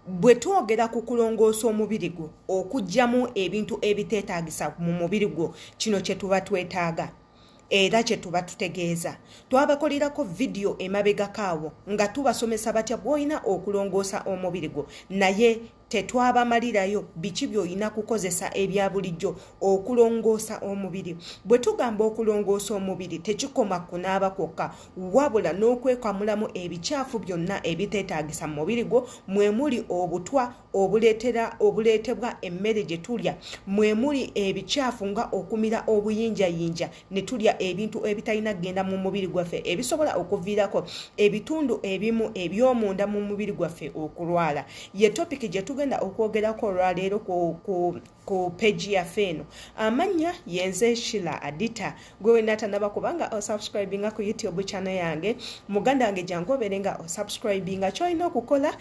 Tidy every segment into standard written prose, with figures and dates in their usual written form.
Bwe twogera ku kulongoosa omubiri gwo, okuggyamu ebintu ebiteetaagisa mu mubiri gwo, kino kye tuba twetaaga era kye tuba tutegeeza. Twabakolerako vidiyo emabegako awo nga tubasomesa batya bw'olina okulongoosa omubiri gwo, naye tetwabamalirayo biki by'olina kukozesa ebya bulijjo okulongoosa omubiri. Bwe tugamba okulongoosa omubiri, tekikoma kunaaba kwokka, wabula n'okwekamulamu ebikyafu byonna ebiteetaagisa mu mubiri gwo, mwe muli obutwa obuleetera obuleetebwa emmere gye tulya, mwe muli ebikyafu nga okumira obuyinjayinja ne tulya ebintu ebitalina kugenda mu mubiri gwaffe, ebisobola okuviirako ebitundu ebimu eby'omunda mu mubiri gwaffe okulwala. Ye topic gye tugenda okwogerako olwaleero ku page yaffe eno. Amannya yenze Shila Adita. Gwe wenatanaba kubanga osubscribinga ku YouTube channel yange, muganda wange, jangu obeere nga osubscribinga. Kyolina okukola,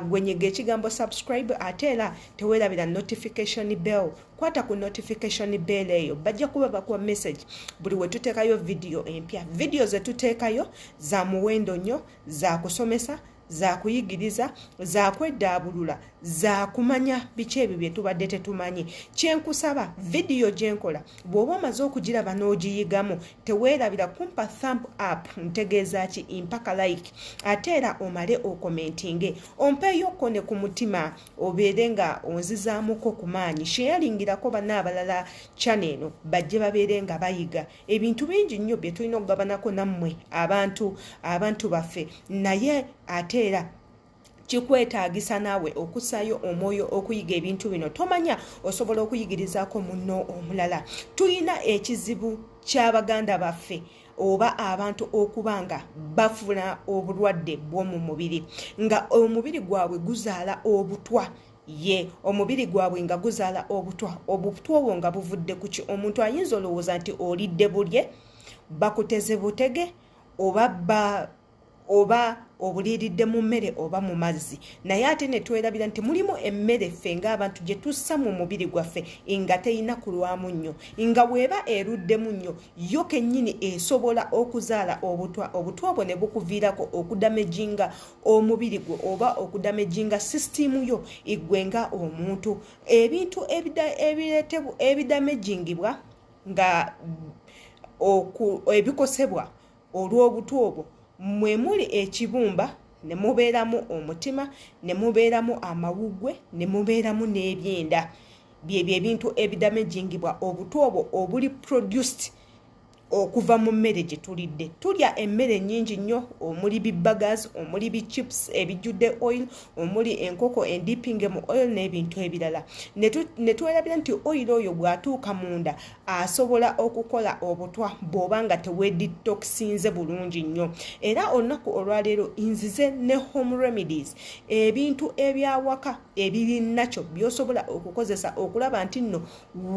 gwe nyiga ekigambo "subscribe", ate era teweerabira notification bell. Kwata ku notification bell eyo, bajja kuba bakuwa message buli we tuteekayo vidiyo empya. Vidiyo ze tuteekayo za muwendo nnyo, za kusomesa, za kuyigiriza, za kweddaabulula, za kumanya biki ebyo bye tubadde tetumanyi. Kyenkusaba, vidiyo gyenkola bw'oba omaze okugiraba n'ogiyigamu, teweerabira kumpa thumb up, ntegeeza ki, mpaka like, ate era omale ocommentinge, ompeeyokko ne ku mutima, obeere nga onzizaamuko ku maanyi. Sharingirako banna abalala channel eno, bajje babeere nga bayiga ebintu bingi nnyo bye tulina okugabanako nammwe abantu baffe. Naye ate era kikwetaagisa naawe okussaayo omwoyo okuyiga ebintu bino. Tomanya, osobola okuyigirizaako munno omulala. Tulina ekizibu ky'abaganda baffe oba abantu okuba nga bafuna obulwadde bw'omu mubiri, nga omubiri gwabwe guzaala obutwa. Ye omubiri gwabwe nga guzaala obutwa, obutwa obwo nga buvudde ku ki? Omuntu ayinza olowooza nti olidde bulye, bakuteze butege, oba ba oba obuliiridde mu mmere oba mu mazzi. Naye ate ne twerabira nti mulimu emmere ffe ng'abantu gye tussa mu mubiri gwaffe nga teyina kulwamu nnyo, nga bw'eba eruddemu nnyo, yo kennyini esobola okuzaala obutwa. Obutwa obwo ne bukuviirako okudamaginga omubiri gwe oba okudamaginga sisitiimu yo igwe nga omuntu. Ebintu ebidamagingibwa nga ebikosebwa olw'obutwa obwo mwe muli ekibumba, ne mubeeramu omutima, ne mubeeramu amawuggwe, ne mubeeramu n'ebyenda. Byebyo ebintu ebidamagingibwa obutwa obwo obuli produced okuva mu mmere gye tulidde. Tulya emmere nnyingi nnyo, omuli biburgers, omuli bichips ebijjudde oil, omuli enkoko endippinge mu oil n'ebintu ebirala, ne twerabira nti oil oyo bw'atuuka munda asobola okukola obutwa bw'oba nga teweedetoxinze bulungi nnyo. Era olunaku olwaleero nzize ne home remedies, ebintu ebyawaka ebiri nakyo by'osobola okukozesa okulaba nti nno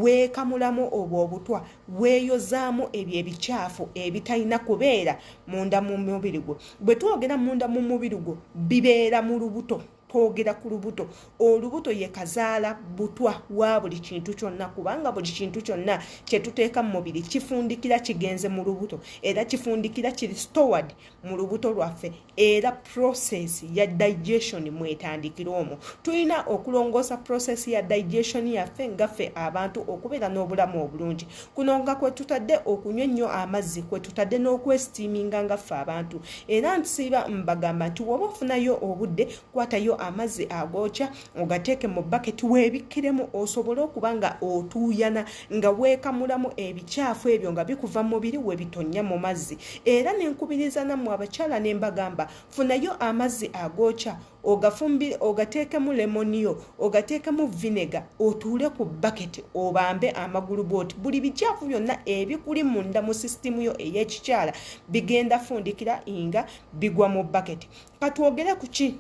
weekamulamu obwo obutwa, weeyozaamu ebyo ebikyafu ebitalina kubeera munda mu mubiri gwo. Bwe twogera munda mu mubiri gwo, bibeera mu lubuto. Twogera ku lubuto. Olubuto ye kazaala butwa wa buli kintu kyonna, kubanga buli kintu kyonna kye tuteeka mu mubiri kifundikira kigenze mu lubuto, era kifundikira kiri stored mu lubuto lwaffe, era process ya digestion mwetandikira omwo. Tulina okulongoosa process ya digestion yaffe nga ffe abantu okubeera n'obulamu obulungi. Kuno nga kwe tutadde okunywa ennyo amazzi, kwe tutadde n'okwesteaminga nga ffe abantu. Era nsiiba mbagamba nti woba ofunayo obudde, kwatayo amazzi agookya, ogateeke mu baketi, weebikkiremu, osobole okuba nga otuuyana nga weekamulamu ebikyafu ebyo nga bikuva mu mubiri we bitonnya mu mazzi. Era nenkubiriza nammwe abakyala ne mbagamba, funayo amazzi agookya, ogafumbire, ogateekemu lemon yo, ogateekemu vinegar, otuule ku baketi, obambe amagulu bwoti. Buli bikyafu byonna ebikuli munda mu sisitimu yo ey'ekikyala bigenda fundikira nga bigwa mu baketi. Katwogere ku ki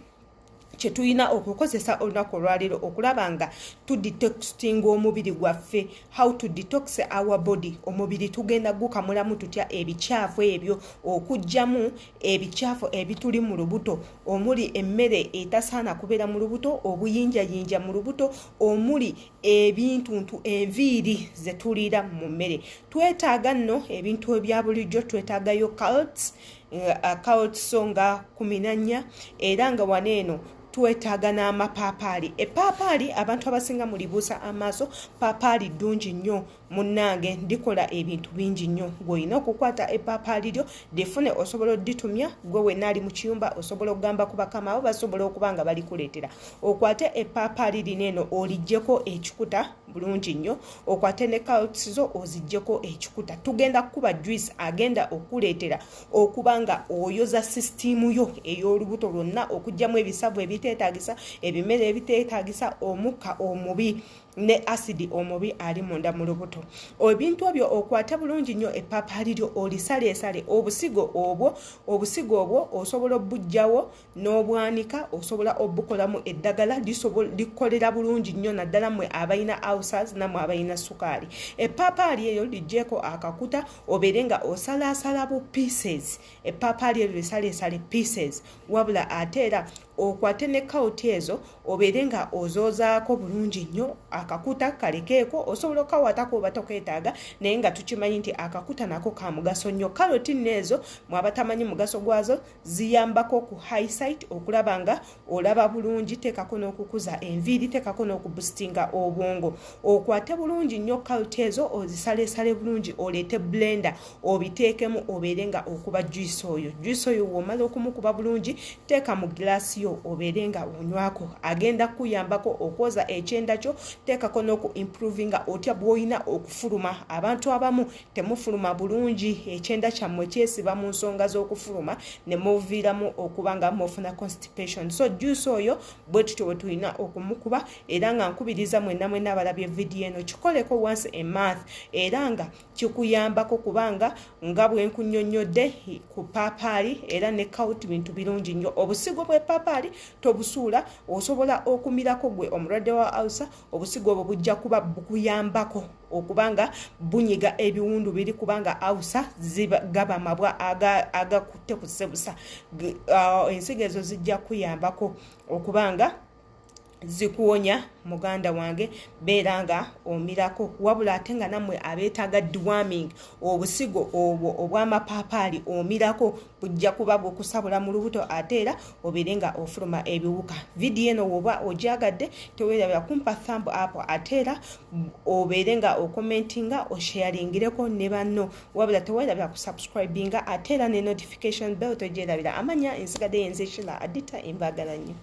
kye tulina okukozesa olunaku olwaleero okulaba nga tudetoxinga omubiri gwaffe, how to detox our body. Omubiri tugenda gukamulamu tutya ebikyafu ebyo, okuggyamu ebikyafu ebituli mu lubuto, omuli emmere etasaana kubeera mu lubuto, obuyinjayinja mu lubuto, omuli ebintuntu, enviiri ze tuliira mu mmere? Twetaaga nno ebintu ebya bulijjo. Twetaagayo carrots, carrots so nga 14, era nga wano eno Twetaaga n'amapaapaali. Epaapaali abantu abasinga mulibuusa amaaso, paapaali ddungi nnyo munnange, ndikola ebintu bingi nnyo. Gw'olina okukwata epaapaali lyo lifune, osobola odditumya gwe wenna ali mu kiyumba, osobola okugamba ku bakama abo basobola okuba nga balikuleetera. Okwate epaapaali lino eno oliggyeko ekikuta bulungi nnyo, okwate ne carrots zo oziggyeko ekikuta. Tugenda kukuba juice agenda okuleetera okuba nga oyoza sisitiimu yo ey'olubuto lwonna, okuggyamu ebisavu ebiteetaagisa, ebimere ebiteetaagisa, omukka omubi ne asidi omubi ali munda mu lubuto. Ebintu ebyo okwate bulungi nnyo epaapaali lyo olisaleesale, obusigo obwo osobola obuggyawo n'obwanika, osobola obukolamu eddagala likolera bulungi nnyo naddala mmwe abalina ulcers nammwe abalina sukaali. Epaapaali eyo liggyeko akakuta obeere nga osalaasala bu pieces, epaapaali eryo lisaleesale pieces. Wabula ate era okwate ne kawuti ezo obeere nga ozoozaako bulungi nnyo, akakuta kalekeeko, osobola okawatako oba tokeetaaga, naye nga tukimanyi nti akakuta nako ka mugaso nnyo. Karoti nno ezo mwe abatamanyi mugaso gwazo ziyambako ku high sight, okulaba nga olaba bulungi, teekako n'okukuza enviiri, teekako n'okubusitinga obwongo. Okwate bulungi nnyo karoti ezo ozisaleesale bulungi, oleete blender obiteekemu obeere nga okuba juice oyo. Juice oyo bw'omala okumukuba bulungi, teeka mu gilaasi yo obeere nga onywako, agenda kukuyambako okwoza ekyenda kyo, teekako n'oku improvinga otya bw'olina okufuluma. Abantu abamu temufuluma bulungi, ekyenda kyammwe kyesiba mu nsonga z'okufuluma ne muviiramu okuba nga mufuna constipation. So juice oyo bwe tutyo bwe tulina okumukuba, era nga nkubiriza mwenna mwenna abalabye vidiyo eno kikoleko once a month, era nga kikuyambako kubanga nga bwe nkunnyonnyodde ku paapaali era ne kawuti bintu birungi nnyo. Obusigo bw'epaapaali tobusuula, osobola okumirako gwe omulwadde wa ulcer, obusigo obwo bujja kuba bukuyambako okubanga bunyiga ebiwundu biri, kubanga ulcer gaba amabwa agakutte ku ssebusa. Ensigo ezo zijja kuyambako okubanga zikuwonya muganda wange, beera nga omirako. Wabula ate nga nammwe abeetaaga deworming, obusigo obwo obw'amapaapaali omirako bujja kuba bukusabula mu lubuto, ate era obeere nga ofuluma ebiwuka. Vidiyo eno bw'oba ogyagadde teweerabira kumpa thumb up, ate era obeere nga okommentinga, osharingireko ne banno. Wabula teweerabira kusubscribinga, ate era ne notification bell togyerabira. Amanya ensigadde yenze Sheila Adita, embaagala nnyo.